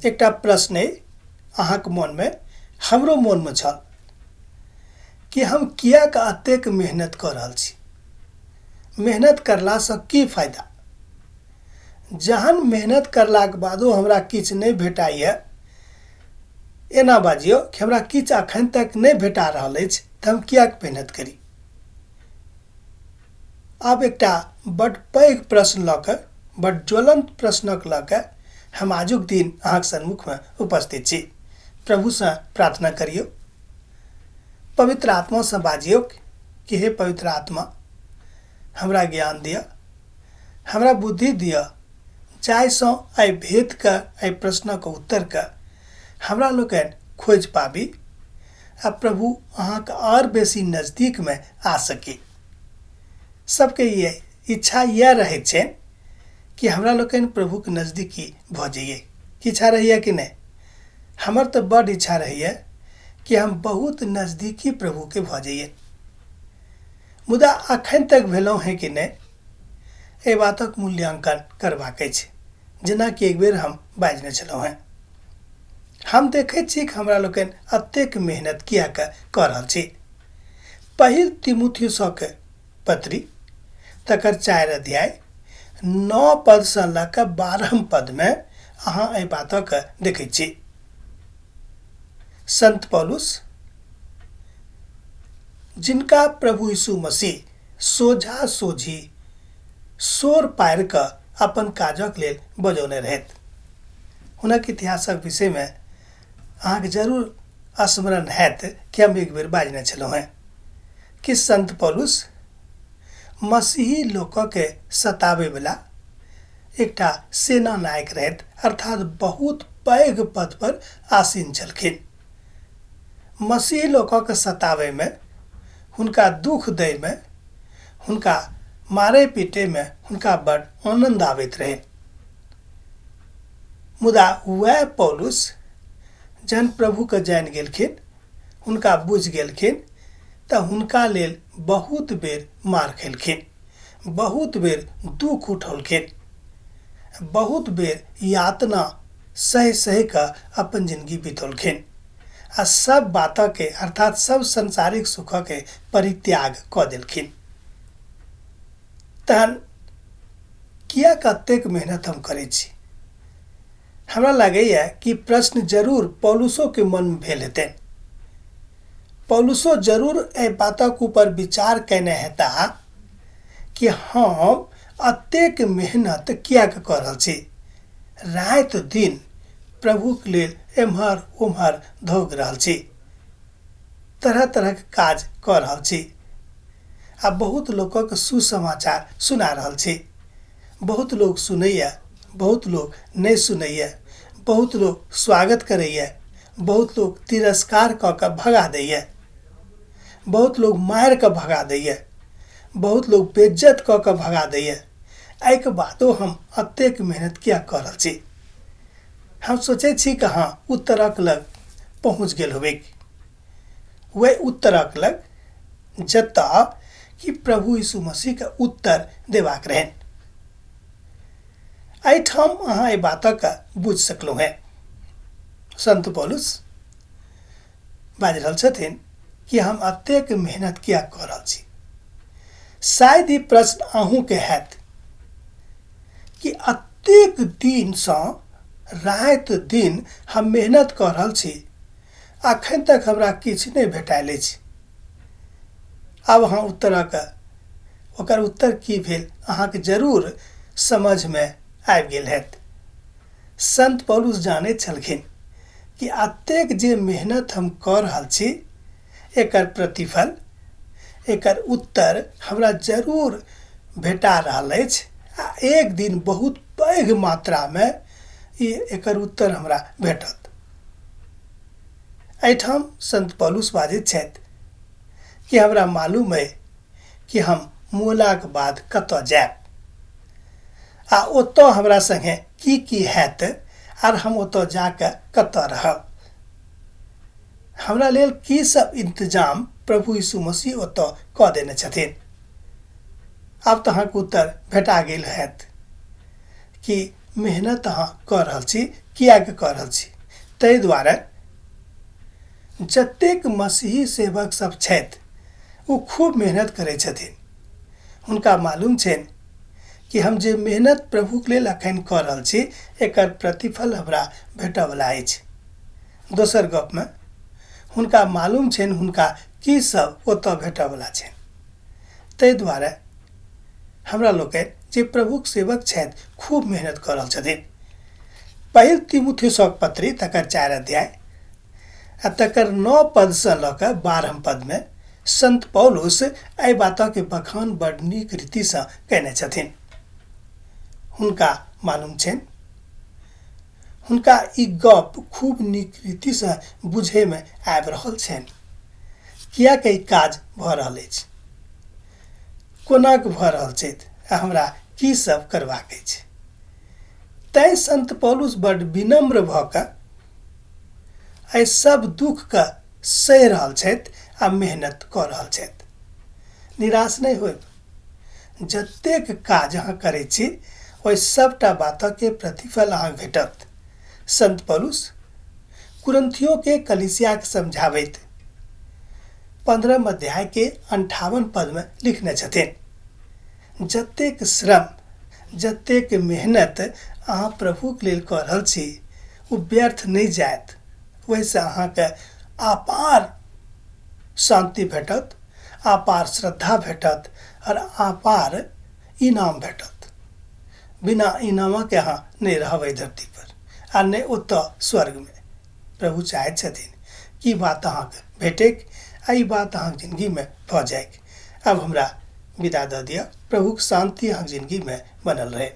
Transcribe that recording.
एकटा प्रश्न अइ अहाँके मोनमे, हमरो मोनमे छल कि हम किएक एतेक मेहनत कऽ रहल छी। मेहनत करलासँ की फायदा? जहन मेहनत करलाके बादो हमरा किछु नहि भेटाइए, एना बाजियौ कि हमरा किछु अखन तक नहि भेटा रहल अछि तऽ हम किएक मेहनत करी? आब एकटा बड्ड पैघ प्रश्न लऽ कऽ, बड्ड ज्वलंत प्रश्नक लऽ कऽ हम आजुक दिन अहाँके सन्मुखमे उपस्थित छी। प्रभुसँ प्रार्थना करियौ, पवित्र आत्मासँ बाजियौ कि हे पवित्र आत्मा, हमरा ज्ञान दिअ, हमरा बुद्धि दिअ, जाहिसँ एहि भेदके, एहि प्रश्नक उत्तरके हमरा लोकनि खोजि पाबी आ प्रभु अहाँके आओर बेसी नजदीकमे आ सकी। सबके ये इच्छा इएह रहै छै कि हमरा लोकनि प्रभुके नजदीकी भऽ जइए। की इच्छा रहैए कि नहि? हमर तऽ बड्ड इच्छा रहैए कि हम बहुत नजदीकी प्रभुके भऽ जइए, मुदा अखन तक भेलहुँ हेँ कि नहि, एहि बातक मूल्यांकन करबाक अछि। जेनाकि एक बेर हम बाजने छलहुँ हेँ, हम देखैत छी कि हमरा लोकनि एतेक मेहनत किएक कऽ रहल छी। पहिल तिमुथियुसक पत्री तकर 4 अध्याय 9 पदसँ लऽ कऽ 12 पदमे अहाँ एहि बातक देखैत छी। संत पौलुस, जिनका प्रभु यीशु मसीह सोझा सोझी सोर पारि कऽ अपन काजक लेल बजौने रहथि, हुनक इतिहासक विषयमे अहाँके जरूर स्मरण हैत कि हम एक बेर बाजने छलहुँ हेँ कि संत पौलुस मसीही लोकके सताबैवला एकटा सेना नायक रहथि, अर्थात बहुत पैघ पद पर आसीन छलखिन। मसीह लोकके सताबैमे, हुनका दुख दैमे, हुनका मारै पीटैमे हुनका बड़ आनन्द आबैत रहनि। मुदा वएह पौलुस जहन प्रभुके जानि गेलखिन, हुनका बुझि गेलखिन, तऽ हुनका लेल बहुत बेर मार खेलखिन, बहुत बेर दुख उठौलखिन, बहुत बेर यातना सहि सहि कऽ अपन जिंदगी बितौलखिन आ सब बातके, अर्थात सब सांसारिक सुखके परित्याग कऽ देलखिन। तहन किएक एतेक मेहनत हम करै छी? हमरा लागैए कि प्रश्न जरूर पौलुसोके मनमे भेल हेतनि। पौलुसो जरूर एहि बातक ऊपर विचार कयने हेताह कि हम एतेक मेहनत किएक कऽ रहल छी? राति दिन प्रभुक लेल एम्हर ओम्हर धौग रहल छी, तरह तरहक काज कऽ रहल छी आ बहुत लोकक सुसमाचार सुना रहल छी। बहुत लोक सुनैए, बहुत लोक नहि सुनैए, बहुत लोक स्वागत करैए, बहुत लोक तिरस्कार कऽ कऽ भगा दैए, बहुत लोक मारि कऽ भगा दैए, बहुत लोक बेइज्जत कऽ कऽ भगा दैए। एहिके बादो हम एतेक मेहनत किएक कऽ रहल छी? हम सोचै छी कि अहाँ उत्तरक लग पहुँच गेल होबै, वएह उत्तरक लग जतऽ कि प्रभु यीशु मसीहके उत्तर देबाक रहनि। एहिठाम अहाँ एहि बातक बुझि सकलहुँ हेँ। संत पौलुस बाजि रहल छथिन कि हम एतेक मेहनत किएक कऽ रहल छी। शायद ई प्रश्न अहूँके हैत कि एतेक दिनसँ राति दिन हम मेहनत कऽ रहल छी, अखन तक हमरा किछु नहि भेटायल अछि। आब अहाँ उत्तरक, ओकर उत्तर की भेल अहाँके जरूर समझमे आबि गेल हैत। संत पौलुस जानैत छलखिन कि एतेक जे मेहनत हम कऽ रहल छी, एकर प्रतिफल, एकर उत्तर हमरा जरूर भेटा रहल अछि आ एक दिन बहुत पैघ मात्रामे ई एकर उत्तर हमरा भेटत। एहिठाम संत पौलुस बाजैत छथि कि हमरा मालूम अइ कि हम मुअलाक बाद कतऽ जायब आ ओतऽ हमरा संगे की की हैत आर हम ओतऽ जाकऽ कतऽ रहब, हमरा लेल की सब इंतजाम प्रभु यीशु मसीह ओतऽ कऽ देने छथिन। आब तऽ अहाँके उत्तर भेटा गेल हैत कि मेहनत अहाँ कऽ रहल छी, किएक कऽ रहल छी। ताहि दुआरे जतेक मसीही सेवक सब छथि ओ खूब मेहनत करै छथिन। हुनका मालूम छनि कि हम जे मेहनत प्रभुके लेल अखन कऽ रहल छी एकर प्रतिफल हमरा भेटऽवला अछि। दोसर गपमे हुनका मालूम छनि हुनका की सब ओतऽ भेटऽवला छनि। ताहि दुआरे हमरा लोकनि जे प्रभुक सेवक छथि खूब मेहनत कऽ रहल छथिन। पहिल तीमुथियुसक पत्री तकर 4 अध्याय आ तकर 9 पदसँ लऽ कऽ 12 पदमे संत पौलुस एहि बातके बखान बड नीक रीतिसँ कयने छथिन। हुनका मालूम छनि, हुनका ई गप खूब नीक रीतिसँ बुझैमे आबि रहल छनि किएक ई काज भऽ रहल अछि, कोनाक भऽ रहल छथि आ हमरा की सब करबाक अछि। तैँ संत पौलुस बड विनम्र भऽ कऽ एहि सब दुखके सहि रहल छथि आ मेहनत कऽ रहल छथि। निराश नहि होयब, जतेक काज अहाँ करै छी ओहि सबटा बातके प्रतिफल अहाँके भेटत। संत पौलुस कुरिन्थियोके कलीसियाके समझाबैत 15 अध्यायके 58 पदमे लिखने छथिन, जतेक श्रम जतेक मेहनत अहाँ प्रभुके लेल कऽ रहल छी ओ व्यर्थ नहि जायत। ओहिसँ अहाँके अपार शान्ति भेटत, अपार श्रद्धा भेटत आओर अपार इनाम भेटत। बिना इनामके अहाँ नहि रहब एहि धरतीपर आ नहि ओतऽ स्वर्गमे। प्रभु चाहैत छथिन कि बात अहाँके भेटैक आ ई बात अहाँके जिनगीमे भऽ जाइक। आब हमरा विदा दऽ दिअ। प्रभुक शान्ति अहाँके जिनगीमे बनल रहै।